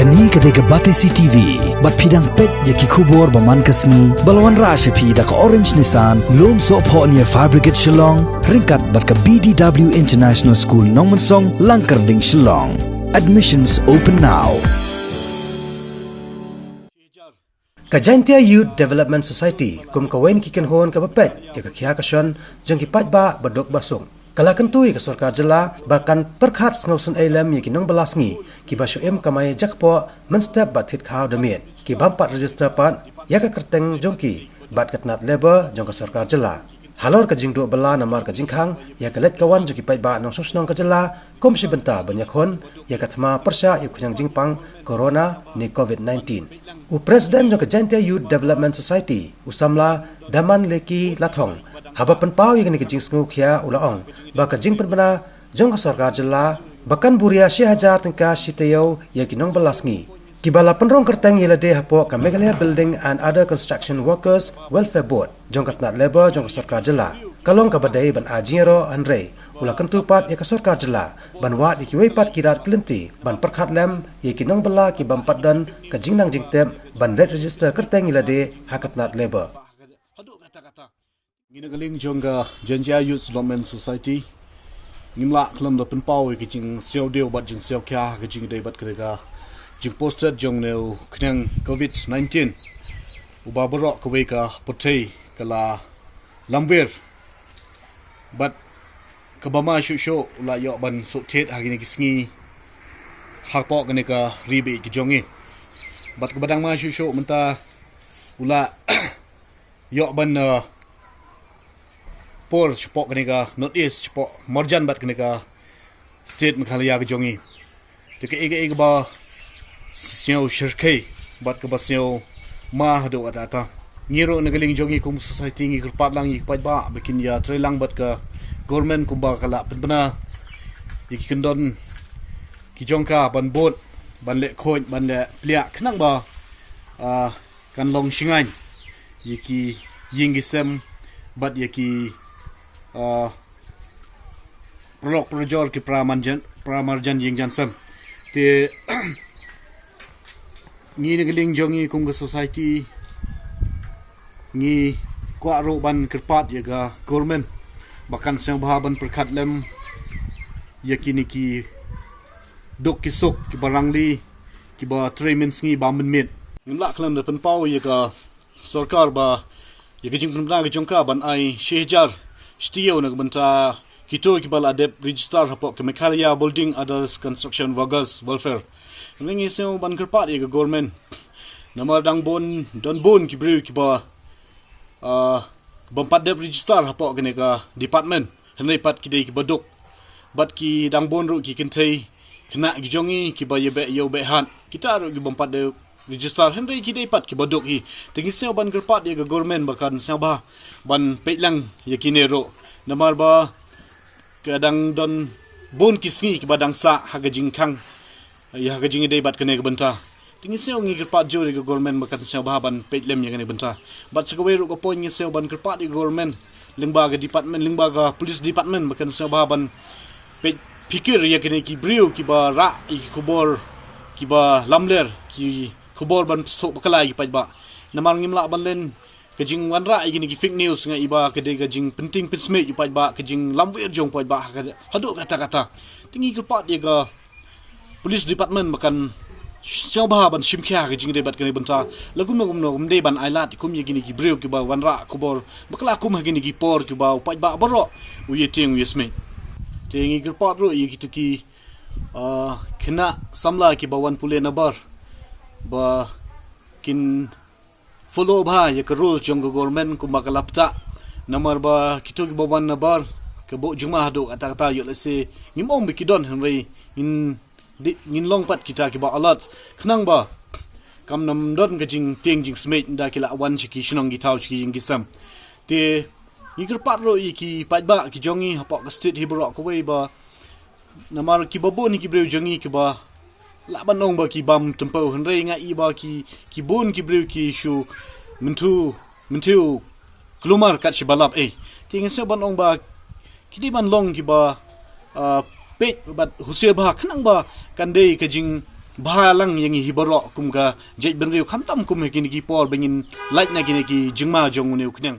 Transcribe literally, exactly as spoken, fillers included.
Kane ka dei ka Batesi T V, bad phi dang peit ïa ki khubor ba man ka sngi, ba la wanrah sha phi da ka Orange Nissan, Lumsohphoh near Fire Brigade Shillong, ryngkat bad ka B D W International School Nongmensong, Langkyrding, Shillong. Admissions open now. Ka Jaintia Youth Development Society, kum kawei na ki kynhun kaba peit ïa ka khia ka shon jong ki paidbah ba duk ba suk, ka la kyntu ïa ka sorkar jylla ba kan pyrkhat sngewsynei lem ïa ki nongbylla sngi kiba shu im kamai jakpoh mynstep ba thied khaw da miet, ki bym pat register pat ïa ka kyrteng jong ki bad ka tnat labour jong ka sorkar jylla. Halor ka jingduh bylla namar ka jingkhang ïa ka leit ka wan jong ki paidbah nongshong shnong ka jylla, kum shi bynta ban ïakhun ïa ka thma pyrshah ïa u khñiang jingpang corona ne covid nineteen. U President jong ka Jaintia Youth Development Society, u samla Damanleki Lathong, haba pynpaw ïa kane ka jingsngewkhia u la ong ba ka jingpynbna jong ka sorkar jylla ba kan buh ïa shi hajar tyngka shi taïew ïa ki nongbylla sngi kiba la pynrung kyrteng ïa lade hapoh ka Meghalaya Building and Other Construction Workers Welfare Board jong ka tnat labour jong ka sorkar jylla, ka long kaba dei ban ai jingïaroh, hynrei u la kyntu pat ïa ka sorkar jylla ban wad ïa kiwei pat ki lad ki lynti ban pyrkhat lem ïa ki nongbylla ki bym pat don ka jingnang jingtip ban leit register kyrteng ïa lade ha ka tnat labour. Ngi na ka liang jong ka Jaintia Youth Development Society ngim lah khlem da pynpaw ïa ka jingsngewdiaw bad jingsngewkhia ha ka jingïadei bad kane ka jingposted jong une u khñiang covid nineteen, uba baroh kawei ka pyrthei ka la lamwir bad kaba ma shuh shuh u la ïoh ban suk thied ha kine ki sngi hapoh kane ka ri baieit ka jong ngi. Bad kaba dang ma shuh shuh mynta u la ïoh ban, uh, por shapoh kane ka North East, shapoh marjan bad kane ka state Meghalaya ka jong ngi. Te kaei kaei kaba sngewshyrkhei bad kaba sngewma haduh katta katta, ngi ruh na ka liang jong ngi kum society ngi kyrpad lang ïa ki paidbah ba kin ïatrei lang bad ka government kumba ka la pynbna ïa ki kyndon ki jong ka ban bud, ban leh khuid, ban leh pliah, khnang ba, ah, kan long shngaiñ ïa ki ïing ki sem bad ïa ki, ah, paralok parajor ki paramarjan, paramarjan ïing jan sem. Te ngi na ka liang jong ngi kum ka society ngi kwah ruh ban kyrpad ïa ka government ba kan sngewbha ban pyrkhat lem ïa kine ki duk ki suk kiba rangli, kiba trei mynsngi bam mynmiet. Ngim lah khlem da pynpaw ïa ka sorkar ba ïa ka jingpynbna ka jong ka ban ai shi hajar shi taïew na ka bynta kito kiba la dep register hapoh ka Meghalaya Building Others Construction Workers Welfare. Hynrei ngi sngew ban kyrpad ïa ka government namar dang bun, don bun ki briew kiba, ah, bym pat dep register hapoh kane ka department, hynrei pat ki dei kiba duk. Bad ki dang bun ruh ki kynthei khynnah ki jong ngi kiba ïa beh ïew beh hat, kita ruh ki bym pat dep register, hynrei ki dei pat kiba duk hi. Te ngi sngew ban kyrpad ïa ka government ba kan sngewbha ban peit lang ïa kine ruh, namar ba ka dang don bun ki sngi kiba dang sah ha ka jingkhang ïa ha ka jingïadei bad kane ka bynta. Te ngi sngew ngi kyrpad jur ïa ka government ba kan sngewbha ban peit lem ïa kane ka bynta. Bad sa kawei ruh ka point ngi sngew ban kyrpad ïa ka government lyngba ka department, lyngba ka police department ba kan sngewbha ban peit phikir ïa kine ki briew kiba rah ïa ki khubor kiba lamler, ki khubor ban pynshai bakla ïa ki paidbah. Namar ngim lah ban len ka jingwanrah ïa kine ki fake news, nga i ba ka dei ka jingpynting pynsmit ïa u paidbah, ka jinglamwir jong u paidbah ha ka, haduh katta katta. Te ngi kyrpad ïa ka police department ba kan sngewbha ban shim khia ha ka jingïadei bad kane ka bynta. La kumno kumno ym dei ban ailad kum ïa kine ki briew kiba wanrah khubor bakla kum ha kine ki por kiba u paidbah baroh u ïa tieng u ïa smit. Te ngi kyrpad ruh ïa kito ki, ah, khynnah samla kiba wan pule nabar ba kin follow bha ïa ka rule jong ka government kumba ka la pynta. Namar ba kito kiba wan nabar ka buh jingma haduh katta katta, ïoh lehse ngim ong ba ki don, hynrei ngin di, ngin long pat kita kiba alert khnang ba kam nym don ka jingtieng jingsmit ynda ki la wan sha ki shnong ki thaw, sha ki ïing ki sem. Te ngi kyrpad ruh ïa ki paidbah ki jong ngi hapoh ka state hi baroh kawei ba namar kiba bun hi ki briew jong ngi kiba lah ban ong ba ki bam tympew, hynrei nga i ba ki, ki bun ki briew ki shu myntu, myntu kulmar kat shi ba lap eh. Te ngi sngew ban ong ba ki dei ban long kiba, ah, peit bad husiar bha khnang ba kan dei ka jing bha lang ïa ngi hi baroh kum ka jaitbynriew, khamtam kum ha kine ki por ba ngin lait na kine ki jingma jong une u khñiang.